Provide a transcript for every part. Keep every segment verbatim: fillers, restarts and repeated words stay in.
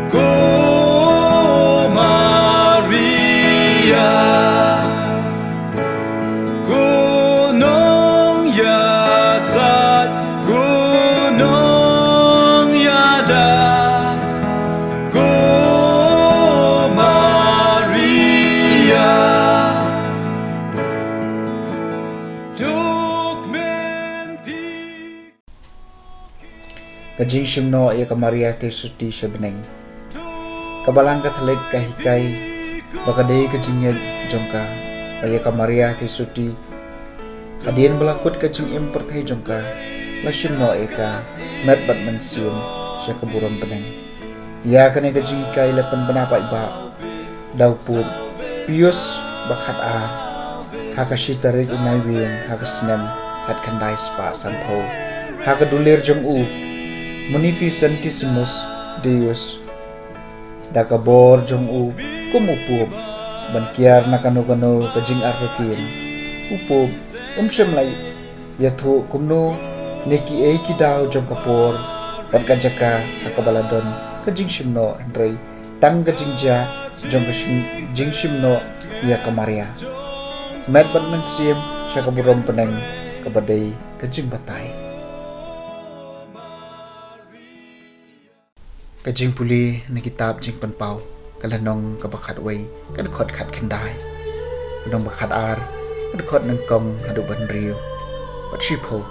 Ko Maria, ko nongïasaid, ko nongïada, ko Maria. Duk men phi. Ka jingshim noh ïa ka Maria Theisotti sha bneng. Ka Balang Katholik ka hikai ba ka dei ka jingngeit jong ka ba ïa ka Maria Theisotti, hadien ba la kut ka jingim pyrthei jong ka, la shim noh ïa ka met bad mynsiem sha ka burom bneng. Ïa kane ka jinghikai la pynbna paidbah da u Pope Pius ba khatar ha ka shi tarik u Naiwieng ha ka snem khatkhyndai spah sanphew, ha ka dulir jong u Munificentissimus Deus, da ka bor jong u kum u Pope ban kiar na kano kano ka jingartatien. U Pope um shym la ïathuh kumno ne kiei ki daw jong ka por bad ka jaka ha kaba la don ka jingshim noh, hynrei tang ka jingjia jong ka shim-, jingshim noh ïa ka Maria, met bad mynsiem sha ka burom bneng, kaba dei ka jingbatai. Ka jingpule na kitab Jingpynpaw, ka lynnong kaba khatwei, ka dkhot khatkhyndai, ka lynnong ba khatar, ka dkhot nyngkong haduh ba hynriew bad shiphew.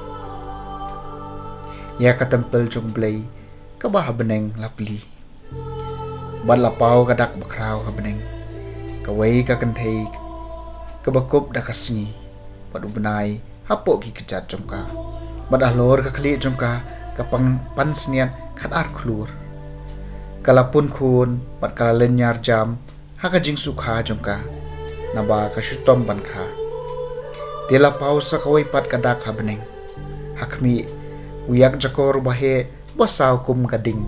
Ïa ka templ jong U Blei kaba ha bneng la plie, bad la paw ka dak bakhraw ha bneng, kawei ka kynthei kaba kup da ka sngi bad u bnai hapoh ki kjat jong ka, bad halor ka khlieh jong ka ka pang-, pansngiat khatar khlur. Ka la pun khun bad ka la lynñiar jam ha ka jingsukha jong ka, naba ka shitom ban kha. Te la paw sa kawei pat ka dak ha bneng. Ha khmih, u ïakjakor uba heh, uba saw kum ka ding,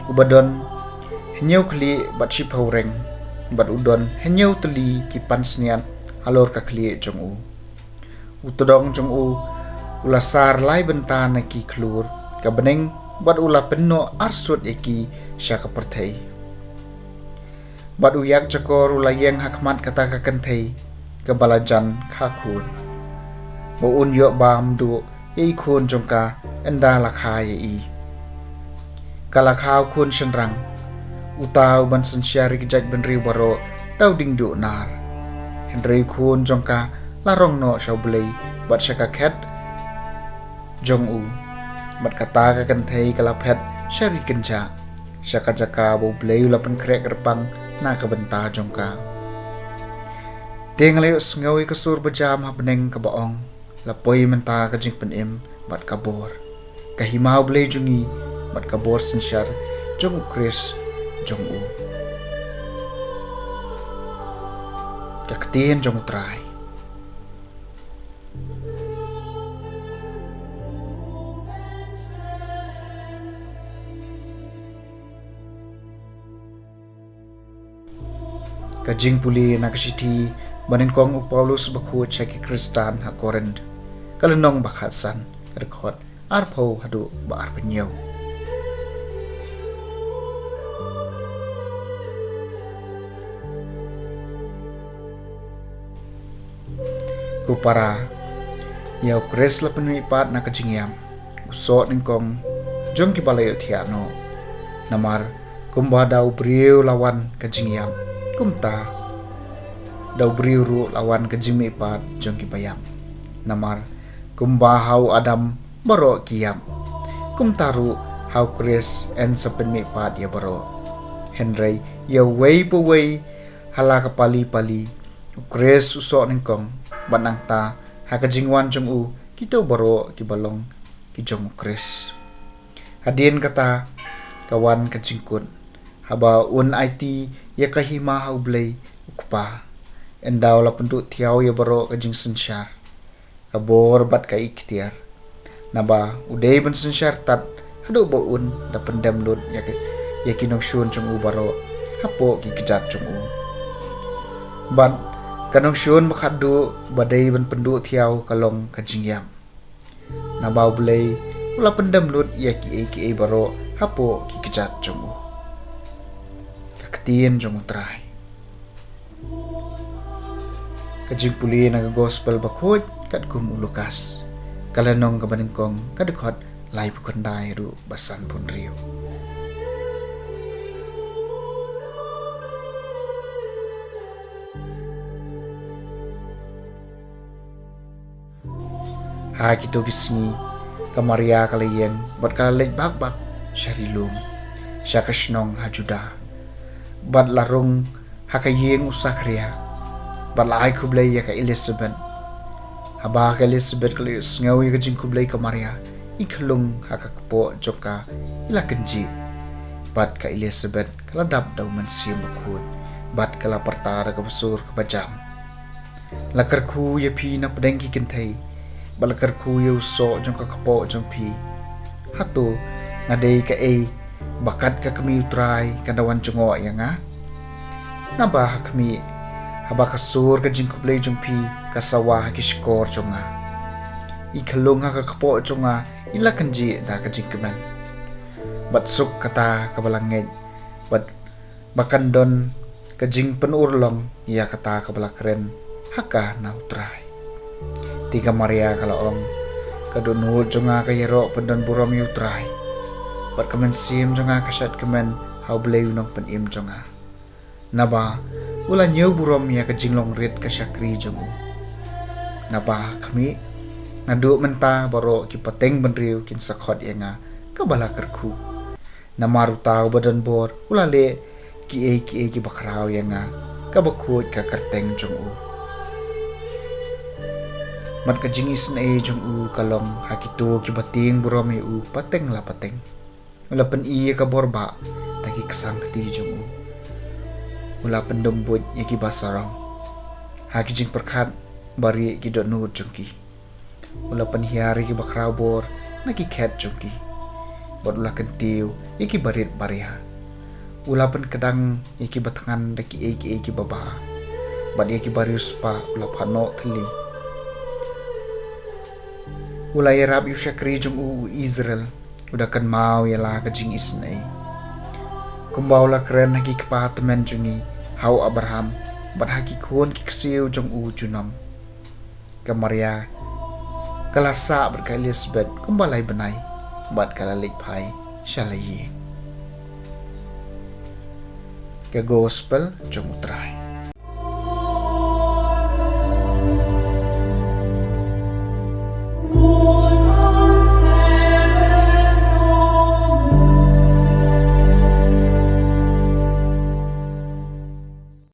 uba don hynñiew khlieh bad shiphew reng, bad u don hynñiew tylli ki pansngiat halor ka khlieh jong u. U tdong jong u u la sar lai bynta na ki khlur ka bneng, bad u la pynnoh arsut ïa ki sha ka pyrthei. Bad u ïakjakor u la ïeng ha khmat kata ka kynthei kaba la jan kha khun, ba un ïoh bam duh ïa i khun jong ka ynda la kha ïa i. Ka la kha u khun shynrang, uta uban synshar ïa ki jaitbynriew baroh da u dieng duh nar. Hynrei u khun jong ka la rong noh sha U Blei bad sha ka khet jong u. Bad kata ka kynthei ka la phet sha ri kynjah, sha ka jaka ba U Blei u la pynkhreh kyrpang na ka bynta jong ka. Te nga la ïohsngew ïa ka sur bajam ha bneng kaba ong, la poi mynta ka jingpynim bad ka bor, ka hima U Blei jong ngi, bad ka bor synshar jong U Khrist jong u. Ka ktien jong U Trai. Ka jingpule na ka shithi ba nyngkong u Paulus bakhuid sha ki Khristan ha Korinth, ka lynnong ba khatsan, ka dkhot arphew haduh ba arphew hynñiew. Ko para, ïa U Khrist la pynmihpat na ka jingïap, u soh nyngkong jong kiba la ïohthiah noh. Namar kumba da u briew la wan ka jingïap, kumta da u briew ruh la wan ka jingmihpat jong kiba ïap. Namar kumba ha u Adam baroh ki ïap, kumta ruh ha U Khrist yn sa pynmihpat ïa baroh. Hynrei ïa uwei pa uwei ha la ka pali pali. U Khrist u soh nyngkong, bad nangta ha ka jingwan jong u, kito baroh kiba long ki jong U Khrist. Hadien kata ka wan ka jingkut, haba un aiti ïa ka hima ha U Blei U Kpa, ynda u la pynduh thiaw ïa baroh ka jingsynshar, ka bor bad ka iktiar. Naba u dei ban synshar tad haduh ba un da pyndem lut ïa ki, ïa ki nongshun jong u baroh hapoh ki kjat jong u. Bad ka nongshun ba khatduh ba dei ban pynduh thiaw ka long ka jingïap. Naba U Blei u la pyndem lut ïa kiei kiei baroh hapoh ki kjat jong u. Ka ktien jong U Trai. Ka jingpule na ka Gospel Bakhuid katkum u Lukas, ka lynnong kaba nyngkong, ka dkhot laiphew khyndai haduh ba sanphew hynriew. Ha kito ki sngi, ka Maria ka la ïeng bad ka la leit bak bak sha ri lum, sha ka shnong ha Juda, bad la rung ha ka ïing u Sakharia, bad la ai khublei ïa ka Elisabet. Haba ka Elisabet ka la ïohsngew ïa ka jingkhublei ka Maria, i khyllung ha ka kpoh jong ka i la kynjih, bad ka Elisabet ka la dap da U Mynsiem Bakhuid, bad ka la pyrta da kaba sur kaba jam: La kyrkhu ïa phi na pdeng ki kynthei, bad la kyrkhu ïa u soh jong ka kpoh jong phi. Hato nga dei kaei ba kat ka kmie U Trai kan da wan jngoh ïa nga? Naba ha khmih, haba ka sur ka jingkhublei jong phi ka sawa ha ki shkor jong nga, i khyllung ha ka kpoh jong nga i la kynjih da ka jingkmen. Bad suk kata kaba la ngeit, bad ba kan don ka jingpynurlong ïa kata kaba la kren ha ka na U Trai. Te ka Maria ka la ong: Ka dohnud jong nga ka ïaroh pyndonburom ïa U Trai, bad ka mynsiem jong nga ka shait kmen ha U Blei U Nongpynim jong nga, naba u la ñiewburom ïa ka jinglong rit ka shakri jong u. Naba ha khmih, naduh mynta baroh ki pateng bynriew kin sa khot ïa nga kaba la kyrkhu. Namar uta uba donbor u la leh kiei kiei kiba khraw ïa nga kaba khuid ka kyrteng jong u. Bad ka jingisynei jong u ka long ha kito kiba tieng burom ïa u pateng la pateng. U la pyni ïa ka bor bah da ki ksang kti jong u. U la pyndum buit ïa kiba sarong ha ki jingpyrkhat ba rieh ki dohnud jong ki. U la pynhiar ïa kiba khraw bor na ki khet jong ki, bad u la kyntiew ïa kiba rit baria. U la pynkdang ïa kiba thngan da kiei kiei kiba bah, bad ïa kiba riewspah u la phah noh thylli. U la ïarap ïa u shakri jong u, u Israel, u da kynmaw ïa la ka jingisynei, kumba u la kren ha ki kpa tymmen jong ngi, ha u Abraham, bad ha ki khun ki ksiew jong u junom. Ka Maria ka la sah bad ka Elisabet kumba lai bnai, bad ka la leit phai sha la ïing. Ka Gospel jong U Trai.